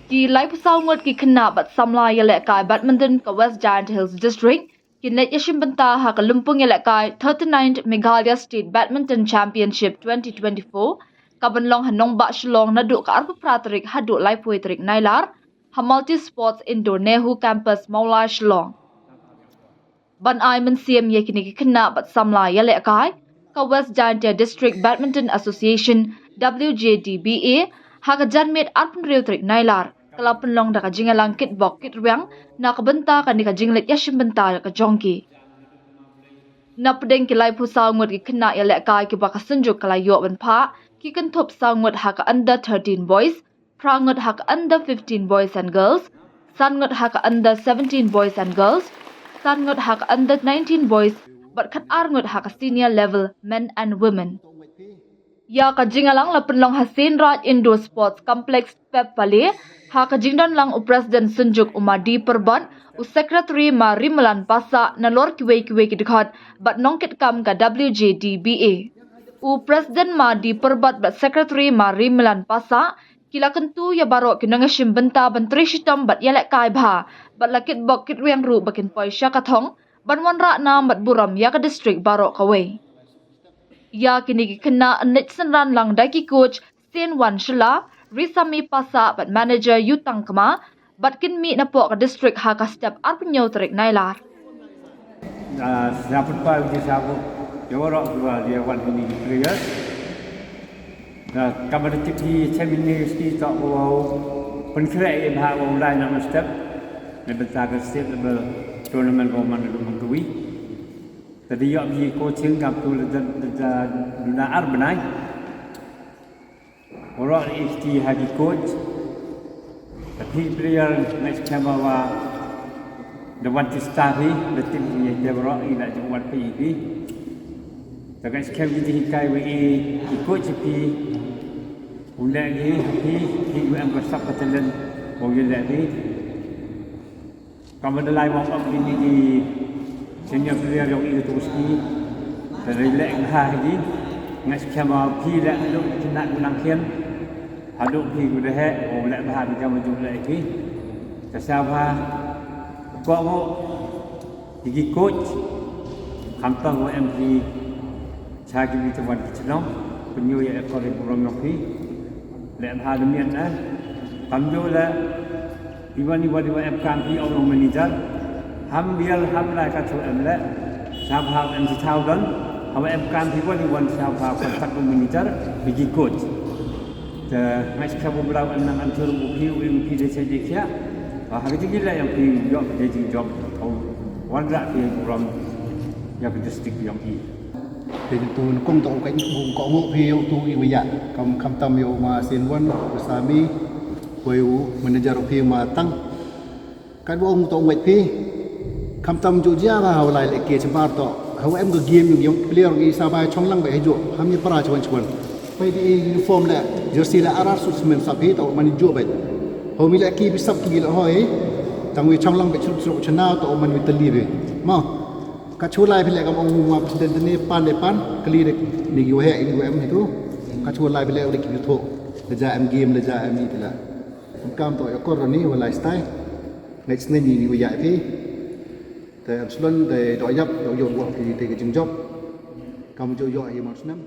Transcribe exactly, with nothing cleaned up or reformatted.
Ki laiphew saw ngut ki khynnah bad samla ïalehkai badminton ka West Jaintia Hills District kin leit ïashim bynta ha ka lympung ïalehkai thirty-ninth Meghalaya State Badminton Championship twenty twenty-four, ka ban long ha nongbah Shillong naduh ka arphew phra tarik haduh laiphew tarik Nailar, ha Multi Sports Indoor NEHU Campus, Mawlai, Shillong. Ban ai mynsiem ïa kine ki khynnah bad samla ïalehkai, ka West Jaintia District Badminton Association, W J D B A, ha ka janmiet arphew hynriew tarik Nailar, ka la pynlong da ka jingïalang kitbok kitrwiang na ka bynta kane ka jingleit ïashim bynta ka jong ki. Na pdeng ki laiphew saw ngut ki khynnah ïalehkai kiba ka Synjuk ka la ïoh ban phah, ki kynthup saw ngut ha ka under thirteen boys, phra ngut ha ka under fifteen boys and girls, san ngut ha ka under seventeen boys and girls, san ngut ha ka under nineteen boys, bad khatar ngut ha ka senior level men and women. Ïa ka jingïalang la pynlong ha Seinraij Indoor Sports Complex, Pep Valley, ha ka jingdonlang u President Synjuk u Ma D Pyrbot, u Secretary Ma Rimalan Passah, nalor kiwei kiwei ki dkhot bad nongkitkam ka W J D B A. U President Ma D Pyrbot bad Secretary Ma Rimalan Passah ki la kyntu ïa baroh ki nongïashim bynta ban trei shitom bad ïalehkai bha, bad la kitbok kitrwiang ruh ba kin poi sha ka thong ban wanrah nam bad burom ïa ka district baroh kawei. Ïa kine ki khynnah yn leit synran lang da ki coach Senwan Shylla, Risami Passah bad manager Yutang Kma, bad kin mih napoh ka district ha ka step arphew hynñiew tarik Nailar. Ah, sngewbha pynpaw ïa ki sngewbha ïa waroh kiba ïa wan hangne ki players. Ah, kaba da tip hi, chairman ni ski to ko pynkhreh ïa bha ko lai na step. Na bynta ka state level tournament ko man du man kawi. Te da ïoh ïa ki coaching kam tu da da da da ar bnai. Waroh ïa ki ha ki coach. Te phi player nga skhem ba da wan ti star hi, da tip ïa ki waroh ïa la jong wan phi phi. Te nga skhem ki jinghikai wa ïa ki coach phi. U leh ki phi phi u em ka sap ka talent wa ïa leh phi. Kam da lai warm up kine ki senior player jong i tu ski. Te leh bha hi. Nga skhem ba phi leh haduh ki nat u nang khian. Haduh phi ku da heh, o leh bha phi jam ju leh phi. Te sngewbha ko mo ki coach. Khamtam wa em phi. Cha ki bi te wan ki chnong, pynïoh ïa akor ïa burom jong phi. Leh bha demian eh. Kam ju leh iwan iwan iwan em kam phi ong long manager. Ham bial ham lai ka chu em leh. Sngewbha em chi thaw don. Hawa em kam phi wan iwan sngewbha kontak long manager, biji coach. Te ngai sngewbha bra em nang am chur bu phi u em phi de se de khia. Ba ha ka jingïaleh jong phi ïoh phi de jingjob. Wanrah phi burom ïa ka district jong phi. Te tu nyngkong to ka nyngkong ko ngu phi ïa utu i wa ïa kam khamtam ïa u ma Senwan, u Sami, wei u manager phi ma Tang. Katba ong to wei phi khamtam ju jia ba ha u lai leh ke chembar to. Ha u em ka game ïa u player ngi sa ba chong lang ba he ju. Ham ïa para chuan chuan. Pei di uniform leh jersey leh arar suit semen sa phi to man ju ba. Ho mi leh ki bi sap ki leh hoi. Tang wi chong lang ba chuk chuk chana to man wi tali bi. Ma. Ka chu lai phi leh kam ong ma phi den ne pan de pan kali de ni yu he yu em ni tu. Ka chu lai phi leh de ki tho. Le ja em game le ja em ni phi la. Kam to ya kor ni wa lai stai. Next ni ni yu ya phi. Te am slon de do yap do yo wa phi te ka jingjob. Kam jo yo hi ma snem.